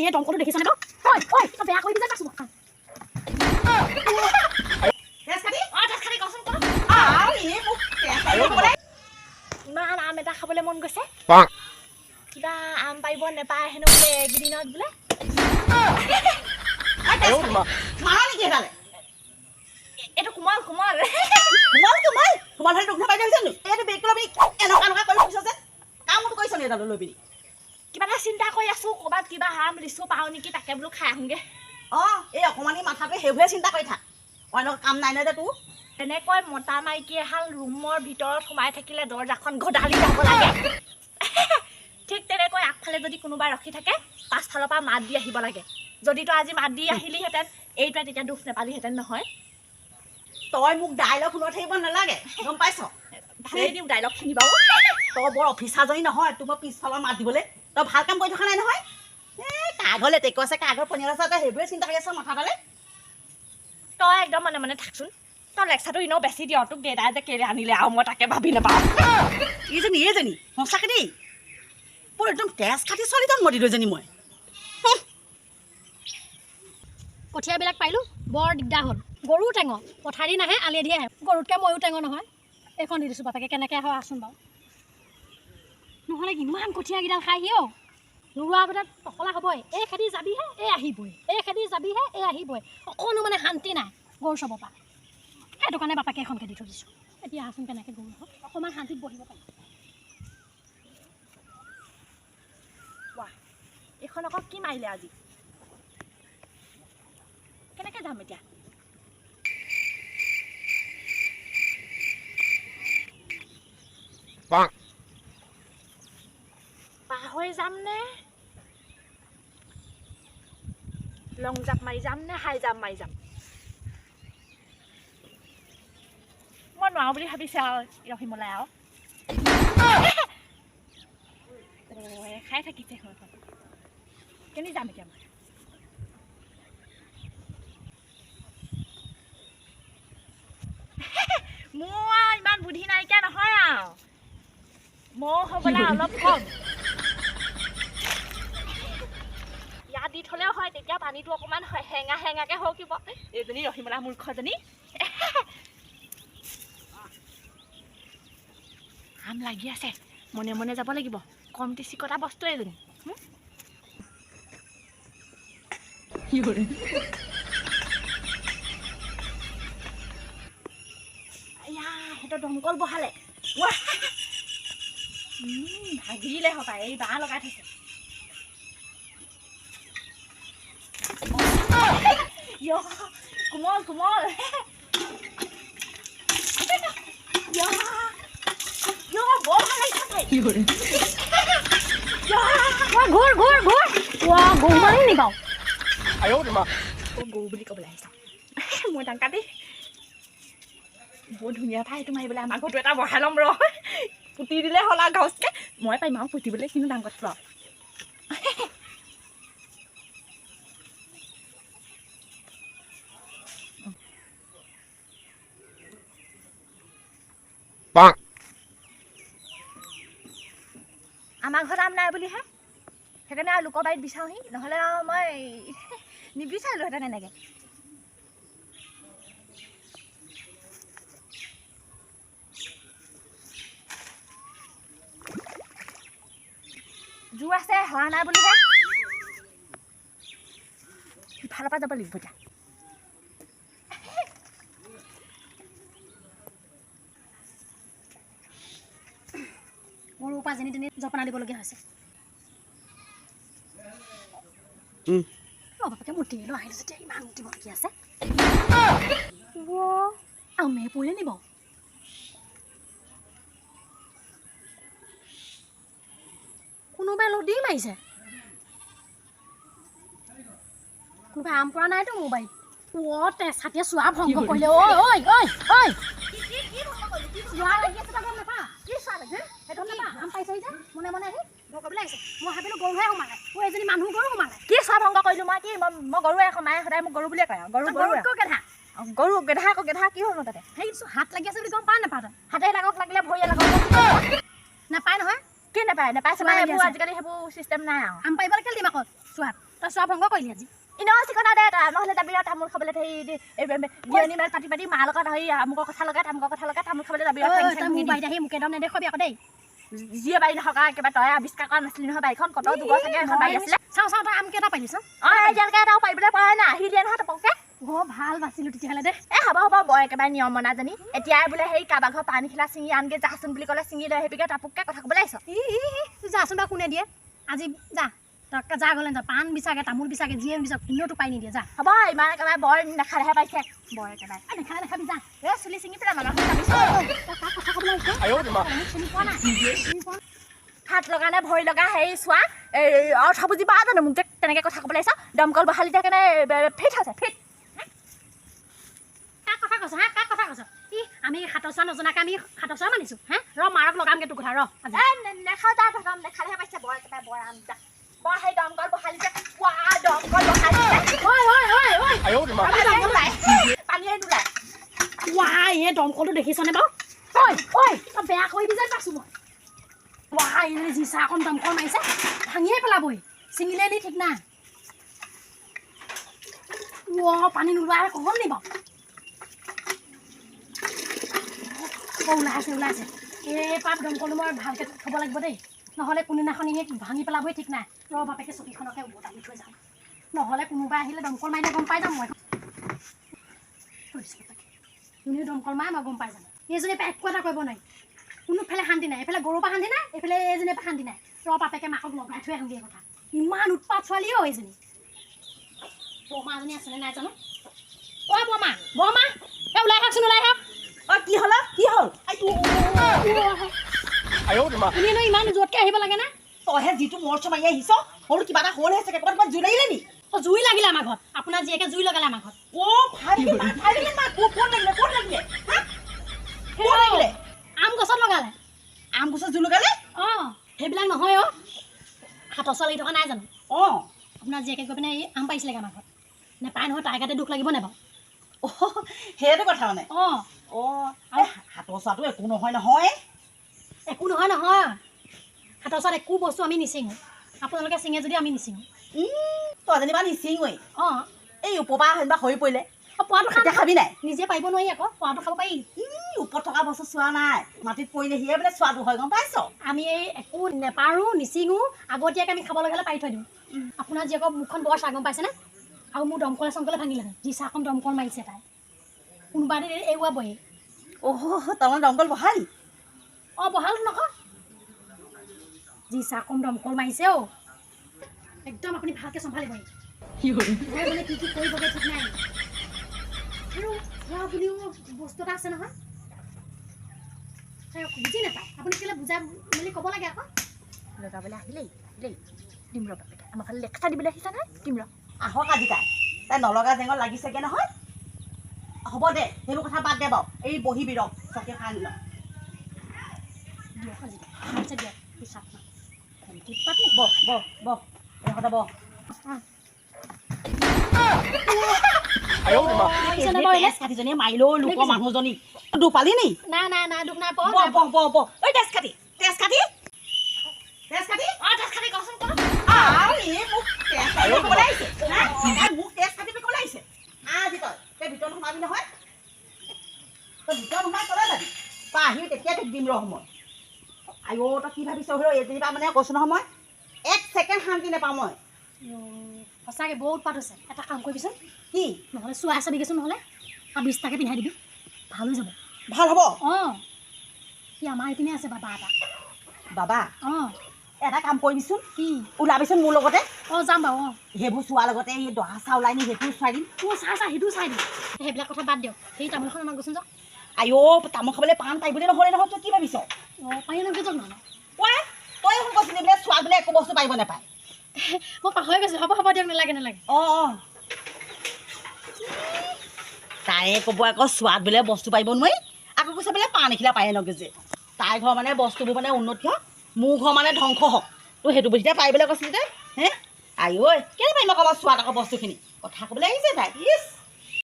এই দমকলটো দেখিছনে বাৰু? ঐ ঐ, তই বেয়া কৰিবি যেন পাইছোঁ মই। তেজ কাটি। অঁ, তেজ খালি কচোন ক। আৰু এই মোক তেজ কাটি ক'বলৈ। ইমান আম এটা খাবলৈ মন গৈছে। কিবা আম পাৰিব নেপায় হেনো বোলে এইকেইদিনত বোলে। মাৰা নেকি সেইফালে? এইটো কোমল কোমল। কোমল কোমল কোমল হ'লে তোক নাপাই ধৰিছে নো? এইটো বেগটো লৈ পিনি এনেকুৱা এনেকুৱা কৰি ফুৰিছ যে, কামটো কৰিছ নি এডালো লৈ পিনি? কিবা এটা চিন্তা কৰি আছো, ক'ৰবাত কিবা আম লিচু পাওঁ নেকি, তাকে বোলো খাই আহোঁগে। অঁ, এই অকণমানি মাথাটোৱে সেইবোৰে চিন্তা কৰি থাক, অন্য কাম নাই নহয় যে তোৰ। তেনেকৈ মতা মাইকী এহাল ৰুমৰ ভিতৰত সোমাই থাকিলে দৰ্জাখন গদালি যাব লাগে, ঠিক তেনেকৈ আগফালে যদি কোনোবা ৰখি থাকে, পাছফালৰ পৰা মাত দি আহিব লাগে। যদি তই আজি মাত দি আহিলিহেঁতেন, এইটোৱে তেতিয়া দুখ নেপালিহেঁতেন নহয়। তই মোক ডাইলগ শুনাই থাকিব নালাগে, গম পাইছ? ভালেই দিওঁ ডাইলগখিনি বাৰু। তই বৰ অফিচাৰজনী নহয়, তোৰ মই পিছফালৰ মাত দিবলৈ। তই ভাল কাম কৰি থকা নাই নহয়। এই কাৰ ঘৰ লেটেকু আছে, কাৰ ঘৰ পনিয়ল আছে, তই সেইবোৰে চিন্তা কৰি আছ মাথাডালে। তই একদম মনে মনে থাকচোন। তই লেকচাৰটো এনেও বেছি দিয়। তোক দেউতাই যে কেলৈ আনিলে আৰু মই তাকে ভাবি নাপাওঁ। এইজনী এইজনী সঁচাকৈ দেই, বৰ একদম তেজ খাটি ছোৱালী জন্ম দিলোঁ এজনী মই। কঠীয়াবিলাক পাৰিলোঁ, বৰ দিগদাৰ হ'ল। গৰু টেঙ, পথাৰি নাহে, আলিয়ে আহে। গৰুতকৈ ময়ো টেঙ নহয়। এইখন দি দিছোঁ বাপেকে, কেনেকৈ হয় আচোন বাৰু। নহ'লে ইমান কঠীয়াকেইডাল খাইহি অ'। নোৰোৱা আগতে টকলা হ'বই। এই খেদি যাবিহে, এই আহিবই, এই খেদি যাবিহে, এই আহিবই। অকণো মানে শান্তি নাই গৰু চবৰ পৰা। সেইটো কাৰণে বাপেকে এখনকে দি থৈ দিছোঁ। এতিয়া আহচোন কেনেকৈ গৰু হওক, অকণমান শান্তিত বহিব পাৰিম। ৱাহ, এইখন আকৌ কি মাৰিলে আজি? কেনেকৈ যাম এতিয়া? পাৰ হৈ যাম নে লং জাপ মাৰি যাম নে হাই জাম্প মাৰি যাম? মই নোৱাৰো বুলি ভাবিছে আৰু ৰহিমলাই আৰু খাই থাকিছে এখন। কেনি যাম এতিয়া মই? মোৰ আৰু ইমান বুদ্ধি নাইকিয়া নহয় আৰু, ময়ো হ'বলা অলপ কম। ইয়াত দি থ'লেও হয়, তেতিয়া পানীটো অকণমান হেঙা হেঙাকৈ সৰকিব। এইজনী ৰহিমলা মূৰ্খজনী। আম লাগি আছে, মনে মনে যাব লাগিব। কমটি চিকটা বস্তু এজনী। এয়া সেইটো দমকল বহালে, ভাগিলে হপায়। এই বাঁহ লগাই থৈছে। কোমল কোমল, বৰ ভাল লাগিছে। ঘূৰ ঘূৰ ঘূৰ। গৰু মাৰি নি বাৰু? গৰু বুলি ক'বলৈ আহিছ মই ডাংকাটি। বৰ ধুনীয়া ঠাই এইটো মাৰিবলৈ। আমাৰ ঘৰটো এটা বহাই ল'ম ৰ। পুতি দিলে হ'ল আৰু গাউচকৈ মই পাৰিম আৰু পুতিবলৈ, কিন্তু ডাংকটটো আৰু আমাৰ ঘৰত আম নাই বুলিহে সেইকাৰণে আৰু লোকৰ বাৰীত বিচাৰোঁহি, নহ'লে আৰু মই নিবিচাৰিলোহেঁতেন এনেকৈ। জোৰ আছে হোৱা নাই বুলিহে সিফালৰ পৰা যাব লাগিব এতিয়া। গৰুৰ পৰা যেনি তেনি জপনা দিবলগীয়া হৈছে। অ বাপেকে মুতিলো আহিলো যেতিয়া ইমান মুতিবলগীয়া আছে। আমে পৰিলে নি বাৰু? কোনোবাই লদি মাৰিছে, কোনোবাই আম পৰা নাইতো মোৰ বাৰীত। অ তেচাতিয়ে চোৱা ভংগ কৰিলে। ঐ ঐ ঐ ঐ, চোৱা লাগি আছে, তই গম নাপা? কি চোৱা লাগিছে সেইটো নাপা? আম পাইছেহি যে মনে মনে আহি ভংগ কৰিবলৈ আহিছে। মই ভাবিলোঁ গৰুহে সোমালে, অ এজনী মানুহ গৰু সোমালে। কি চোৱা ভংগ কৰিলোঁ মই? কি মই গৰুৱে আকৌ? মায়ে সদায় মোক গৰু বুলিয়ে কয়। গৰু গৰু গেধা, গৰু গেধা আকৌ গেধা কি হ'ল তাতে? সেই হাত লাগি আছে বুলি গম পা নাপা তই? হাতে লাগক লাগিলে ভৰিয়ে লাগক নাপায় নহয়। কি নাপায়? নাপায়। এইবোৰ আজিকালি সেইবোৰ চিষ্টেম নাই আৰু। আম পাৰিবলৈ কেলে দিম আকৌ চোৱাত? তই চোৱা ভংগ কৰিলি আজি। এনেও চিকনা দে তই, নহ'লে যাবি ৰ তামোল খাবলৈ। সেই বিয়নী মেল পাতি পাতি মাৰ লগত হেৰি আমুকৰ কথা লগাই, তামুকৰ কথা লগাই তামোল খাবলৈ যাবি ৰ। তই মোৰ বাৰীত আহি মোক একদম নেদেখুৱাবি আকৌ দেই। যিয়ে বাৰী নহওক একেবাৰে তই আৱিষ্কাৰ কৰা নাছিলি নহয় বাৰীখন, কত যুগৰ চাগে এখন বাৰী আছিলে। চাওঁ চাওঁ, তই আম কেইটা পাৰিলি চাওঁ। অঁ, এতিয়ালৈকে এটাও পাৰিবলৈ পৰা নাই, আহি দিয়ে নহয় টপককে। বৰ ভাল বাচিলোঁ তেতিয়াহ'লে দে। এ হ'ব হ'ব, বৰ একেবাৰে নিয়ম মনাজনী। এতিয়াই বোলে সেই কাৰোবাৰ ঘৰ পানী খিলা ছিঙি আনগে যাচোন বুলি ক'লে ছিঙি লৈ আহিবিগে, টাপককে কথা ক'বলৈ আহিছ। ই যাচোন বাৰু কোনে দিয়ে আজি, যা তই যা গ'লে যা, পাণ বিচাগে তামোল বিচাগে যিয়ে বিচাৰ কোনেওতো পাই নিদিয়ে, যা। হ'ব, ইমান একেবাৰে বৰ নাখালেহে পাইছে, বৰ একেবাৰে নেখালে নাখাবি যা। এ চুলি ছিঙি পেলাই মানুহ কাক কথা ক'বলৈ আহিছ? চিনি পোৱা নাই? হাত লগা নে ভৰি লগা হেৰি চোৱা, এই অৰ্থ বুজি পোৱা জানো মোক যে তেনেকৈ কথা ক'বলৈ আহিছ? দমকল বহালি যে কেনে ফিট হৈছে ফিট। কাক কথা কৈছ হা? কাক কথা কৈছ? ই আমি সাতৰ চোৱা নজনাকে আমি সাতৰ চোৱা মানিছোঁ হা? ৰ মাৰক লগামগে তোৰ কথা ৰ। নেখাওঁ যা, নেখালেহে পাইছে বৰ একেবাৰে বৰ আম যা। বৰ সেই দমকল বহালি যে, ৱা দমকল বহালি যে। পানীয়ে নোলায়। ৱা এই দমকলটো দেখিছনে বাৰু? ঐ ঐ, তই বেয়া কৰিবি যেন পাইছোঁ মই। ৱা এই যি চাহ অকণ দমকল মাৰিছে ভাঙিয়ে পেলাবই, ছিঙিলে নি ঠিক নাই। ৱ পানী নোলোৱা হ'ল নি বাৰু? অ ওলাই আছে ওলাই আছে। এই পাত দমকলটো মই ভালকৈ থ'ব লাগিব দেই, নহ'লে কোনদিনাখনি ভাঙি পেলাবই ঠিক নাই। ৰ বাপেকে চকীখনকে উভতাই থৈ যাওঁ, নহ'লে কোনোবাই আহিলে দমকল মাৰিলে গম পাই যাম মই। কোনেও দমকল মাৰে মই গম পাই যাম। এইজনীৰ পৰা একো এটা কৰিব নোৱাৰি, কোনোফালে শান্তি নাই, এইফালে গৰুৰ পৰা শান্তি নাই, এইফালে এইজনীৰ পৰা শান্তি নাই। ৰ বাপেকে মাকক লগাই থৈ আহোঁগৈ কথা। ইমান উৎপাত ছোৱালী অ এইজনী। বৰমা এজনী আছেনে নাই জানো? অ বৰমা, বৰমা, এই ওলাই আহকচোন, ওলাই আহক। অ কি হ'ল, কি হ'ল? তুমিনো ইমান জোৰতকৈ আহিব লাগে না? তইহে যিটো মৰচ মাৰি আহিছ, সৰু কিবা এটা হ'লহে চাগে, ক'ৰবাত ক'ৰবাত জুই লাগিলে নি? অ জুই লাগিলে আমাৰ ঘৰত, আপোনাৰ জীয়েকে জুই লগালে আমাৰ ঘৰত। অ ফাইনেলি মা, ক'ত লাগিলে, ক'ত লাগিলে, ক'ত লাগিলে? আম গছত লগালে। আম গছত জুই লগালে? অ সেইবিলাক নহয় অ, সাতৰ চোৱা লাগি থকা নাই জানো? অ আপোনাৰ জীয়েকে গৈ পিনে এই আম পাৰিছিলেগৈ আমাৰ ঘৰত। নাপায় নহয়, তাইৰ গাতে দুখ লাগিব নাই বাৰু? অ সেইটো কথা মানে। অ অ আৰু হাতৰ চোৱাটো একো নহয় নহয়। একো নহয় নহয়, হাতৰ চোৱাত একো বস্তু আমি নিচিঙো, আপোনালোকে চিঙে যদি আমি নিচিঙো। তই যেনিবা নিচিঙোৱেই। অ এই ওপৰ পৰা যেনিবা সৰি পৰিলে পোৱাটো খাবি নাই? নিজে পাৰিব নোৱাৰি আকৌ, পোৱাটো খাব পাৰি। ওপৰত থকা বস্তু চোৱা নাই, মাটিত পৰিলে সিয়ে বোলে চোৱাটো হয়, গম পাইছ? আমি এই একো নেপাৰোঁ নিচিঙো, আগতীয়াকৈ আমি খাব লগা হ'লে পাৰি থৈ দিওঁ। আপোনাৰ জীয়েকৰ মুখখন বৰ চাহ, গম পাইছেনে? আৰু মোৰ দমকলে চমকলে ভাঙিলেহেঁতেন, যি চাহকণ দমকল মাৰিছে তাই, কোনোবা এদিন এৰুৱাবই। অ' তাৰমানে দমকল বহালি? অঁ বহালো নকয়, যি চাহকণ দমকল মাৰিছে অ'। একদম আপুনি ভালকৈ চম্ভালিব, মানে কি কি কৰিবগৈ ঠিক নাই। আৰু হোৱা বুলিও বস্তু এটা আছে নহয়, বুজি নাপায়, আপুনি কেলৈ বুজাই মেলি ক'ব লাগে আকৌ। লগাবলৈ আহিলেই আহিলেই দিম ৰ বাপেকে, আমাৰ ফালে লেকচাৰ দিবলৈ আহিছা নহয়, দিম ৰ। আহক আজি তাই, তাই নলগা জেঙত লাগিছেগৈ নহয়। হ'ব দে, সেইবোৰ কথা বাদ দে বাৰু, এই বহিবি ৰ, চকী এখন আনি ল। দিয়ক আজি ভালছে দিয়ক, হিচাপ নাই কমটি উৎপাত নি। বহ বহ বহ, এইডোখৰতে বহ। কাটিজনীয়ে মাৰিলেও লোকৰ মানুহজনী দুখ পালি নি? নাই নাই নাই, দুখ নাই পোৱা। বহ বহ বহ বহ। ঐ তেজ কাটি, তেজ কাটি, তেজ কাটি। অ তেজ কাটি কচোন ক। আৰু এই মোক তেজ কাটি ক'বলৈ আহিছে, মোক তেজ কাটি ক'বলৈ আহিছে। আজি তই তই ভিতৰত সোমাবি নহয়, তই ভিতৰত সোমাই ক'লৈ যাবি? তই আহিবি তেতিয়া তোক দিম ৰ মই। আইঅ তই কি ভাবিছ হেৰ, এইজনীৰ পৰা মানে কৈছোঁ নহয় মই এক ছেকেণ্ড শান্তি নাপাওঁ মই। সঁচাকৈ বহুত উৎপাত হৈছে। এটা কাম কৰিবিচোন। কি? নহ'লে চোৱা চাবিগৈচোন, নহ'লে আৰু 20টাকে পিন্ধাই দিবি, ভাল হৈ যাব। ভাল হ'ব? অঁ সি আমাৰ এইপিনে আছে বাবা এটা। বাবা? অঁ এটা কাম কৰিবিচোন। কি? ওলাবিচোন মোৰ লগতে। অঁ যাম বাৰু। অঁ সেইবোৰ চোৱাৰ লগতে এই দহা চাহ ওলাই নি সেইটোও চোৱাই দিম। অঁ চাহ চাহ সেইটোও চাই দিম। সেইবিলাক কথা বাদ দিয়ক, সেই তামোলখন আমাক গৈচোন যাওক। আইঅ তামোল খাবলৈ পাণ পাৰিবলৈ নহ'লে নহয়, তই কি ভাবিছ? অঁ পাৰি নগৈ যাওক নহ'লে। কোৱা, তই দেখোন কৈছিলি বোলে চোৱা বোলে একো বস্তু পাৰিব নাপায়। মই পাহৰি গৈছোঁ। হ'ব হ'ব দিয়ক, নালাগে নালাগে। অঁ অঁ তাই ক'ব আকৌ চোৱাত বোলে বস্তু পাৰিব নোৱাৰি, আকৌ কৈছে বোলে পাণ এখিলা পায়ে নগৈ যে। তাইৰ ঘৰ মানে বস্তুবোৰ মানে উন্নতি হওক, মোৰ ঘৰ মানে ধ্বংস হওক, তোৰ সেইটো বুজিতে পাৰিবলৈ কৈছিলি তই হে? আই ঐ কেলৈ পাৰিম আকৌ চোৱাত আকৌ বস্তুখিনি? কথা ক'বলৈ আহিছে তাই। ইছ।